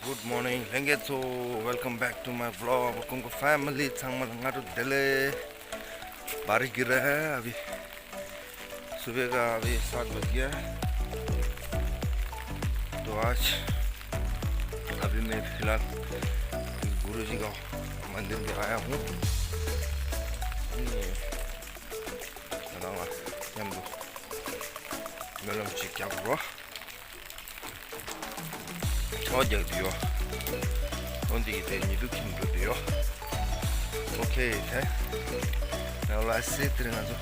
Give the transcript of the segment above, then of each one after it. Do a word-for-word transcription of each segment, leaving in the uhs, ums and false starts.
Good morning, ལྷན་རྒྱས་ཚོ། Welcome back to my vlog. आपको family ཚང་མ་ལ་སྔ་དྲོ་བདེ་ལེགས། बारिश गिर रहा है अभी। सुबह का अभी सात बज गया है। तो आज अभी मैं फिलहाल गुरु जी का मंदिर में आया हूँ। ये ང་རང་ལ་མཉམ་དུ་སྨོན་ལམ་ཅིག་རྒྱག་དགོས། ཨོ་རྒྱག་དུ་ཡོད། ཨོ་འདི་གི་དེ་ཉི་གདུགས་ཁྱིམ་འགྲོ་དུ་ཡོད། ཨོ་ཁེ་དེ། Now let's see དེ་རིང་ང་ཚོ་ས་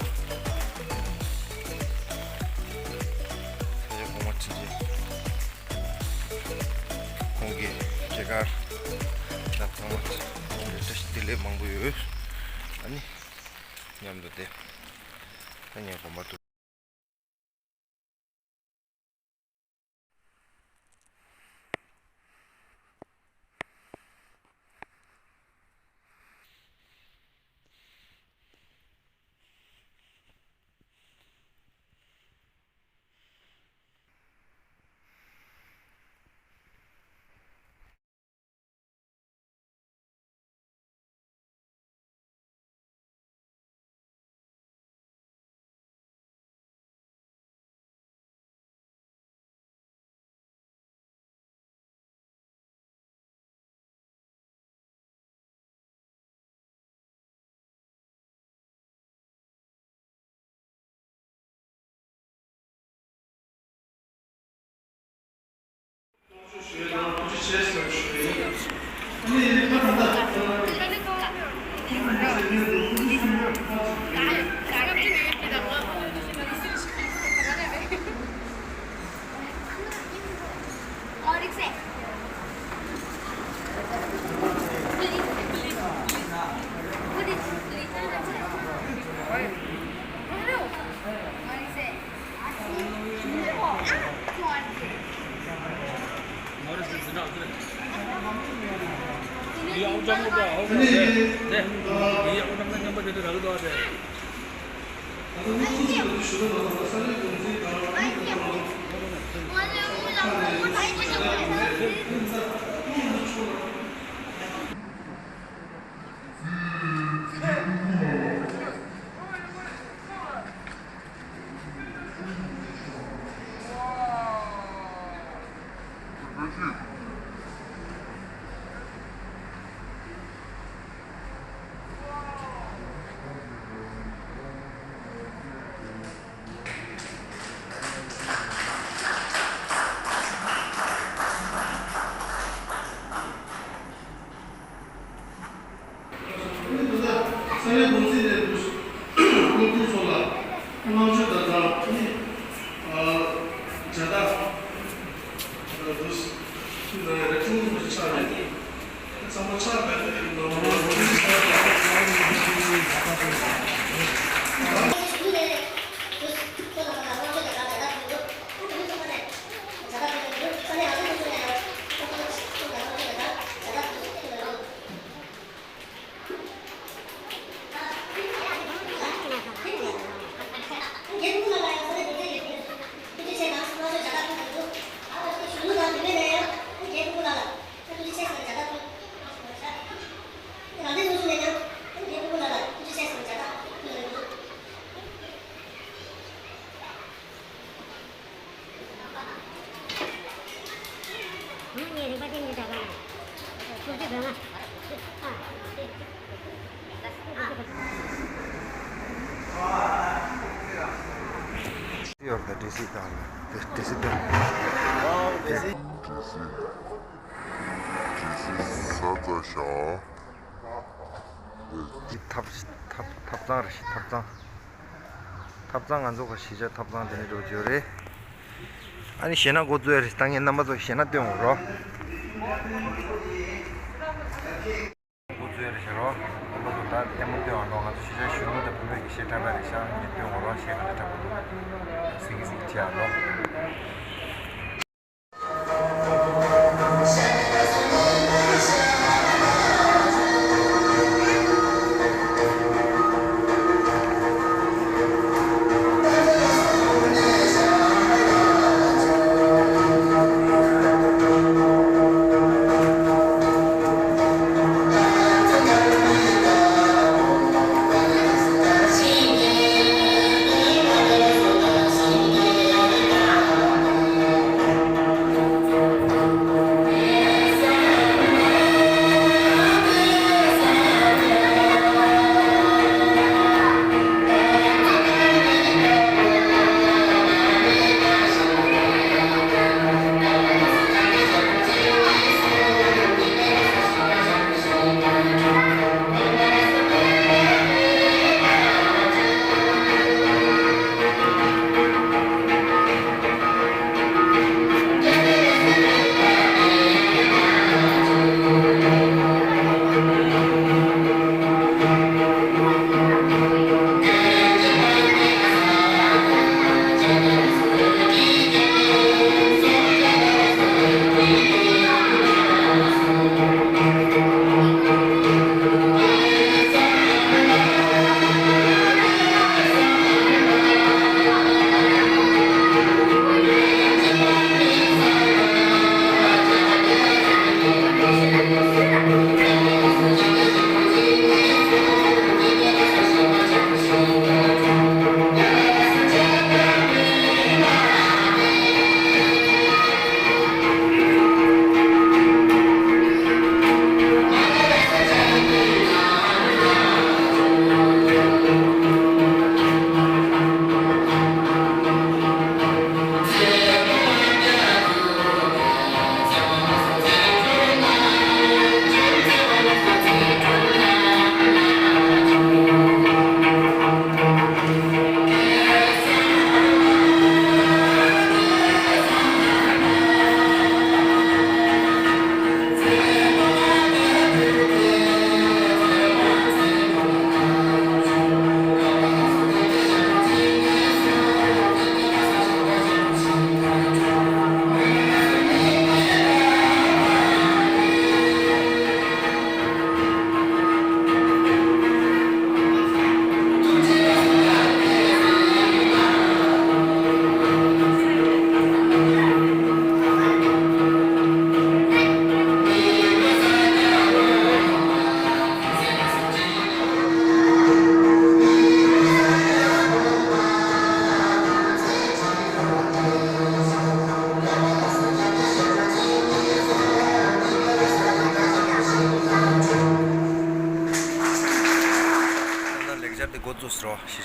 ཆ་གོང་མ་ཁྲི་ཆེན་ཁོང་གི་སྐྱེས་སྐར་ལ་ཚང་མ་ཁོང་གི་བཀྲ་ཤིས་བདེ་ལེགས་མང་པོ་ཡོད། ཨ་ནི་མཉམ་དུ་དེ་ད་ངས་དགོངས་པ་ཐུགས། ས་གནས་ཀུང་སི་ནས་འདུག་སློབ་ཕྲུག་ཚོ་ལ་རྣམ་དཔྱོད་དང་སྦྲགས་ནི་ཨ་ཇ་དག་འདུག་རེ་ཆུང་ཆུང་ཆགས་རེད། ཚང་མ་ཆགས་མེད་པའི་ནང་ལོགས་ཡོར་ད་ཌི་སི་དང་ཌི་སི་དང་ཌི་སི་ས་ཚ་ཤ། ཐབ་ཐབ་ཐབ་ཚང་རེད། ཐབ་ཚང་། ཐབ་ཚང་། ང་ཚོ་ག་གཞིས་ཆགས་ཐབ་ཚང་དེ་ནས་འགྲོ་རྒྱུ་རེད། ཨ་ནི་ཞེ་ན་འགོ་བཙུགས་ཡ་རེད། ད་ངས་རྣམ་པ་ཚོ་ཞེ་ན་སྟོན་འོང་རོགས། འགོ་བཙུགས་ཡ་རེད་ཤག་རོགས། རྣམ་པ་ཚོ་ད་ལྟད་མོ་སྟོན་འོང་རོགས། ང་ཚོ་གཞིས་ཆགས་གཞོན་ནུ་དང་བུད་མེད་ཀྱི་གཞས་འཁྲབ་པ་རེད་ཤག་ངས་སྟོན་འོང་རོགས། གཞས་ག་འདྲ་འཁྲབ་པ་འདུག་སིང་གི་སིང་གི་བྱེད་ཡ་རོགས།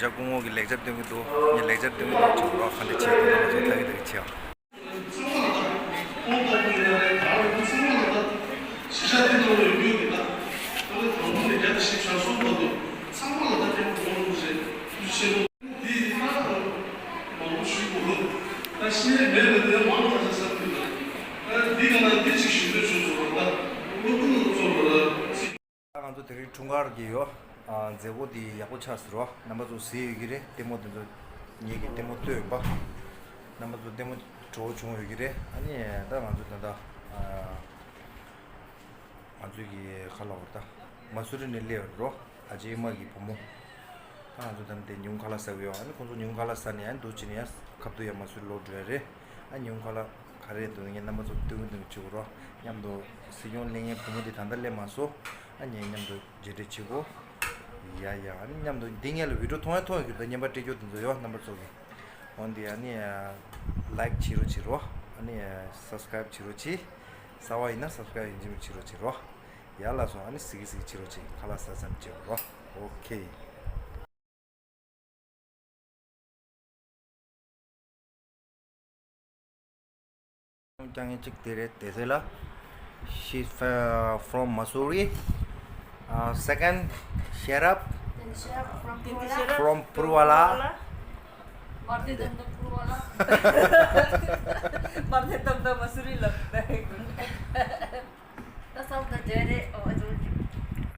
ཇ་སྐུ་ངོ་གི་ལེགས་ཆ་སྟོན་གྱི་འདུག་ངས་ལེགས་ཆ་སྟོན་གྱི་འདུག་ཅེས་རོགས་ཁ་འདྲ་བྱས་འདུག་རྣམ་པ་ཚོ་ཐག་གི་ཐག་གི་བྱས། ད་ང་ཚོ་དེ་རིང་འཁྲུངས་སྐར་གྱི་ཡོ། ཨ། མཛད་སྒོ་འདི་ཡག་པོ་ཆགས་ཟེར་བ། རྣམ་པ་ཚོ་གཟིགས་ཡོད་ཀྱི་རེད། ལྟད་མོ་དེ་ཚོ་ངེད་ཀྱི་ལྟད་མོ་ལྟོས་ཡོད་པ། རྣམ་པ་ཚོ་ལྟད་མོ་བྲོ་བོ་བྱུང་ཡོད་ཀྱི་རེད། ཨ་ནི་ད་ང་ཚོ་ད་ལྟ། ཨ། ང་ཚོ་གི་ཁ་ལ་བར་ད་མ་སུ་རི་ནས་སླེབས་རོ། ཨ་ཅེ་ཨི་མ་གི་བུ་མོ། ད་ང་ཚོ་ད་དེ་ཉུང་ཁ་ལག་ཟ་གི་ཡོད། ཨ་ནི་ཁོང་ཚོ་ཉུང་ཁ་ལག་ཟ་ནས་ཨ་ནི་འདུག་ཅི་ནས་ཡང་ཁབ་ཏུ་ཡང་མ་སུ་རི་ལོག་འགྲོ་ཡ་རེད། ཨ་ཉུང་ཁ་ལག་ག་རེ་འདུག་ངས་རྣམ་པ་ཚོ་སྟོན་གི་འདུག་བྱེད་དགོས་རོགས། མཉམ་དུ་སྲིད་སྐྱོང་གླེང་མཁན་བུ་མོ་དེ་ད་ལྟ་སླེབས་མ་སོང་། ཨ་ངས་མཉམ་དུ་མཇལ་འཕྲད་བྱེད་དགོས། ཡ་ཡ། ཨ་ནི་མཉམ་དུ་འདི་ངས་ལ་བི་ཌི་ཡོ་མཐོང་ཡ་མཐོང་ཡ་གྱུར་ད། བརྙན་པར་སྤྲད་རྒྱུ་དེ་ཚོ་ཡོད་རྣམ་པ་ཚོ་གི། འོན་ཏེ་ཨ་ནི་ལའིཀ་བྱེད་རོགས་བྱེད་རོགས། ཨ་ནི་སབ་སི་ཀ་རེབ་བྱེད་རོགས་བྱེད། གསར་བ་ཡིན་ན་སབ་སི་ཀ་རེབ་ཡིན་གཅིག་མིན་བྱེད་རོགས་བྱེད་རོགས། ཡ་ལ་སོང་། ཨ་ནི་གཟིགས་གཟིགས་བྱེད་རོགས་བྱེད། ཁ་ལག་ཟ་ཙམ་བྱེད་རོགས། ཨོ་ཁེ། ཀྱང་ངེད་ཅིག་དེ་རེད་དེ་ཚེ་ལ། She's uh, from Mussoorie. Uh, second, Sherab from Purwala. མར་དེ་དམ་དམ་ཕུར་བ་ལ། མར་དེ་དམ་དམ་མ་སུ་རི་ལ། ད་སང་ད་འདྲེ་རེད།